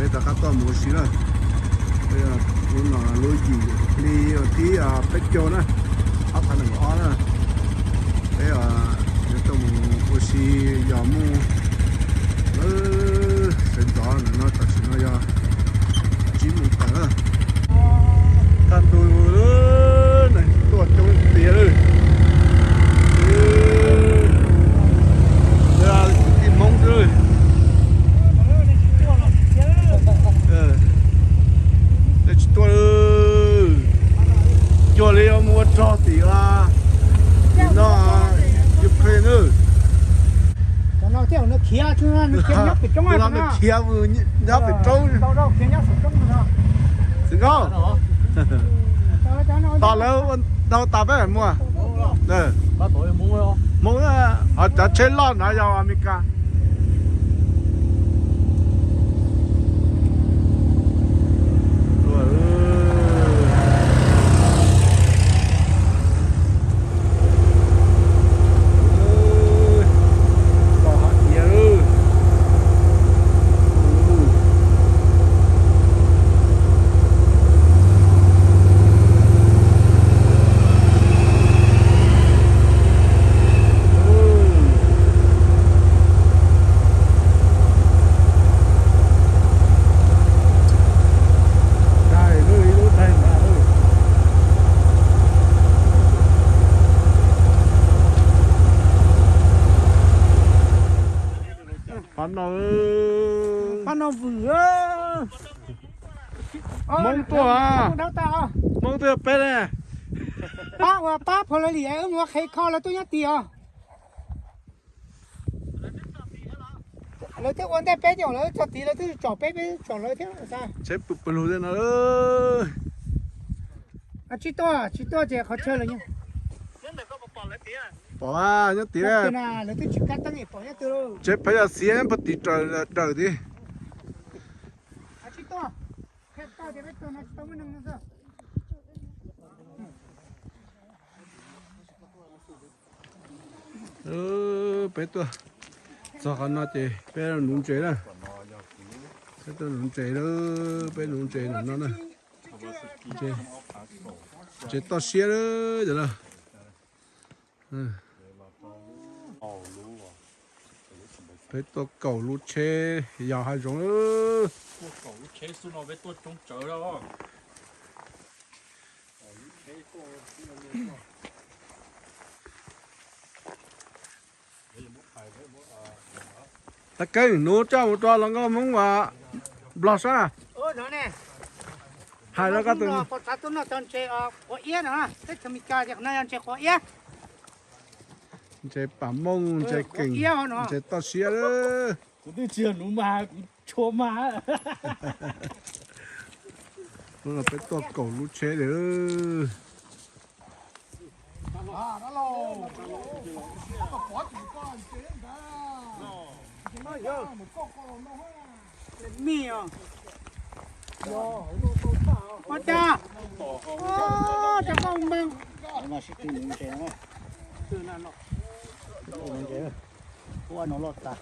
Peb rov qab tuaj mus ua si na. Lub no lub yim hli thib peb caug na, ob phav nees nkaum ob na. Peb yuav tuaj mus ua si yog mus lawm, sawv ntxov ntawm no tam sim no yog tsib moos tawm na. Kaj ntug lawm, neeg tuaj coob tiag lawm. Kwv tij Hmoob xwb. Nej tsis tuaj, cuag li mus ua rog tim, tim no, Ukraine na. Tus no khiav, nws khiav nyob pem roob. Xwm Nkauj, tos lawv ua dau tas peb mam mus. Hmoob, ho cov tsheb loj no yog Amelikas. Pab no, pab no vwm. Hmoob tuaj, Hmoob tuaj peb ne. Pab ua pab pha la li wb mus qhev kho lawv tuaj nyob tid os. Lawv twb ua ntej peb ces lawv txog tid lawv twb tsom peb, peb tsom lawv thiab. Tsheb pw pw lug thiab no. Tsis tuaj, tsis tuaj ces qhov chaw lawm. Pom nyob tid. Lawv twb tsis kab teeb pom nyob twg lauj. Tsheb phav yog xiav pag tim raws raws tid. Peb tuaj txog qhov no ces peb nuv ntses na. Peb tuaj nuv ntses lawm, peb nuv ntses no na. Ntses toj siab lawm cov no. Peb tuaj kaum lub tsheb yos hav zoov. Tab keeb nuv coj mus rau hluas nkauj Hmoob uas Nplog sab. Hais rau koj tus, ntses pam mooj, ntses keem, ntses toj siab. Kuv twb tsis yog nuv mas kuv tshua mas. Peb tuaj kaum lub tsheb li. Ua cas, cas koj mus npeeg. Ua no loj tas.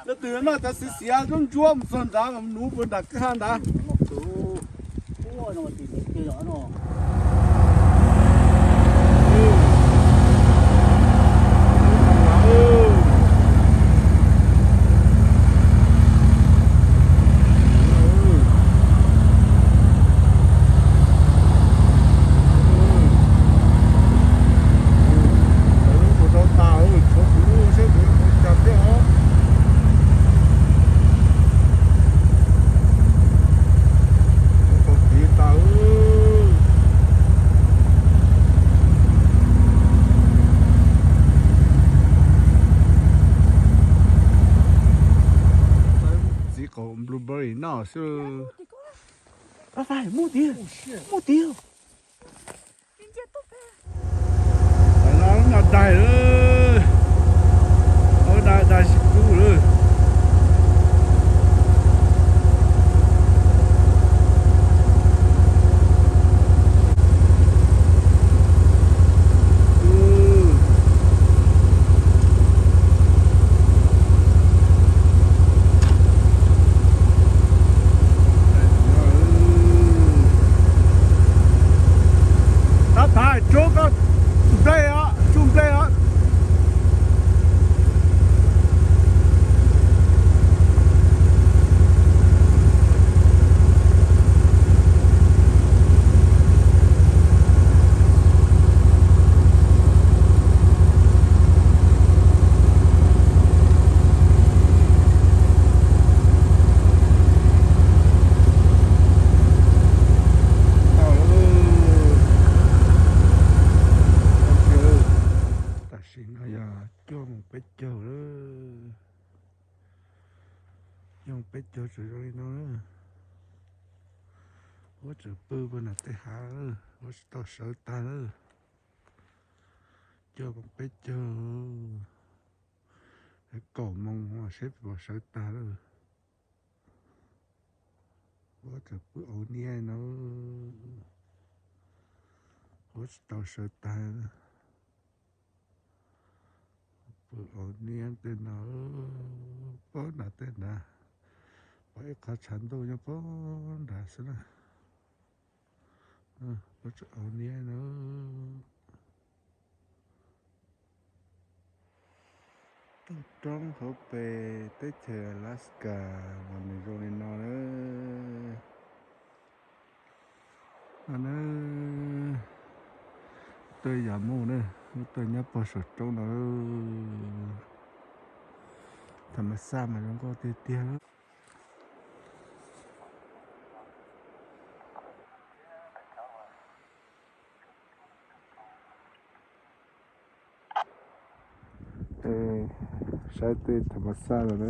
Leej twg noj cov xiav xiav ntsuab ntsuab mus txog nrad mas nuv puag nram kwj ha nrad. Tus rau tas, tshuav kuv seb kuv ua cas thiab os. Tus tiv tas. Txiv qaum blueberry noj xwb. Muaj tiag, muaj tiag. Tam no lub no daig lawm, daig daig sib kub lawm. caug lawm. Yog peb caug tseem zoo li no na. Huab tseem pw puag nram tej hav lawm, huab tsis tau sawv tag lawm. Caug peb caug, kaum moos seb puas sawv tag lawm. Huab tseem pw au niab no, huab tsis tau sawv tag. Pw au niab tej no, pog nram tej nrad, pom ib qho tshav ntuj nyob pog nrad xwb na. Huab tseem au niab no. Toj roob hauv pes teb chaws Alaska los nws zoo li no na. No na, tuaj yam mus na, tuaj nyob pog saum roob no. Tham mas xaj mas zoo nkauj tiag tiag. Saib tej tham mas xaj los na,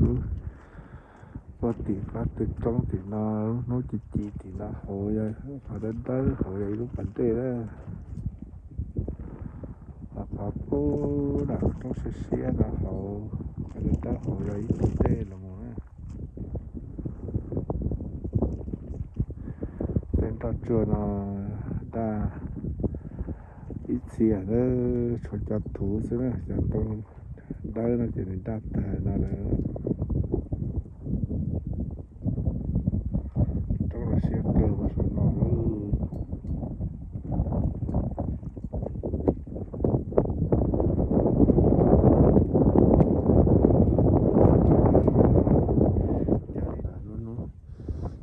lub pog tim qab tej roob tim no, lub hnub ci ci tim no hauv yog qhov dawb dawb hauv yog ib lub pas dej na. Qhov pub nram roob siab siab no hauv, qhov dawb dawb hauv yog ib pas dej los mus na. Tej nroj tsuag no daj ib txhia na, tshuav cov thuv xwb na, cov ntoo dawb no ces nws daj tag no lawm. Roob los siab kawg mas saum no lawm.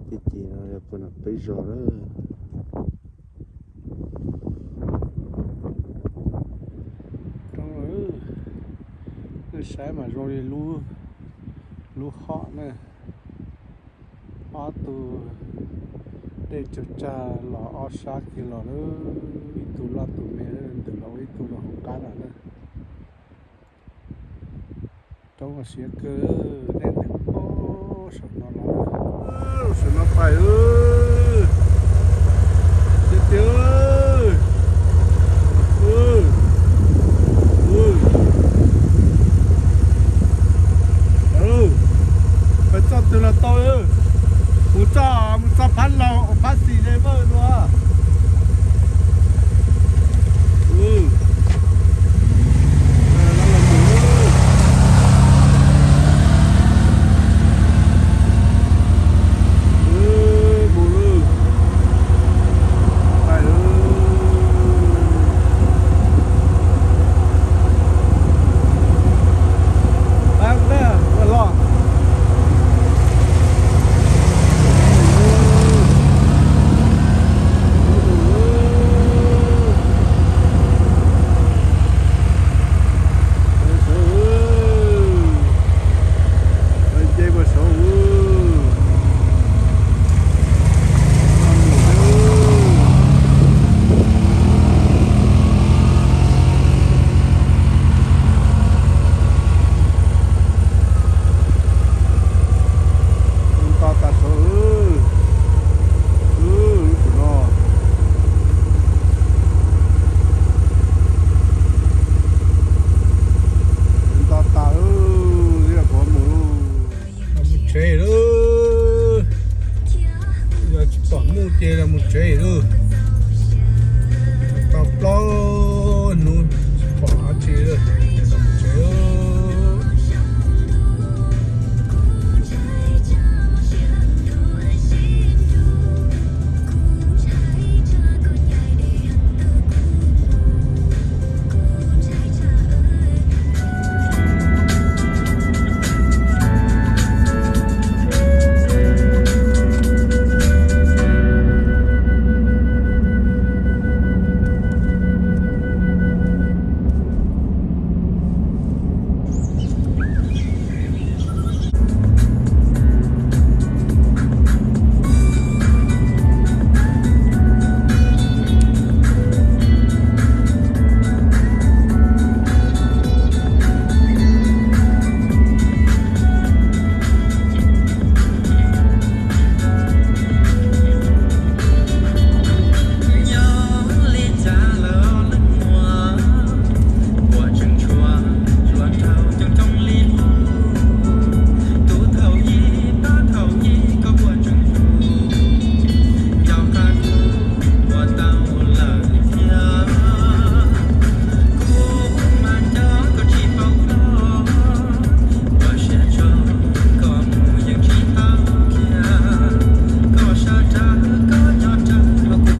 Ces ces no yog puag nram peb zos lawm. Roob, nej saib mas zoo li lub, lub hom na, ob tug dej tsag tsag los ob sab kiag los lawm, ib tug loj tus me ntws los ib tug rau hauv qab lawm na. Roob siab kawg, nej ntws pob saum no los, saum no pais, tiag tiag.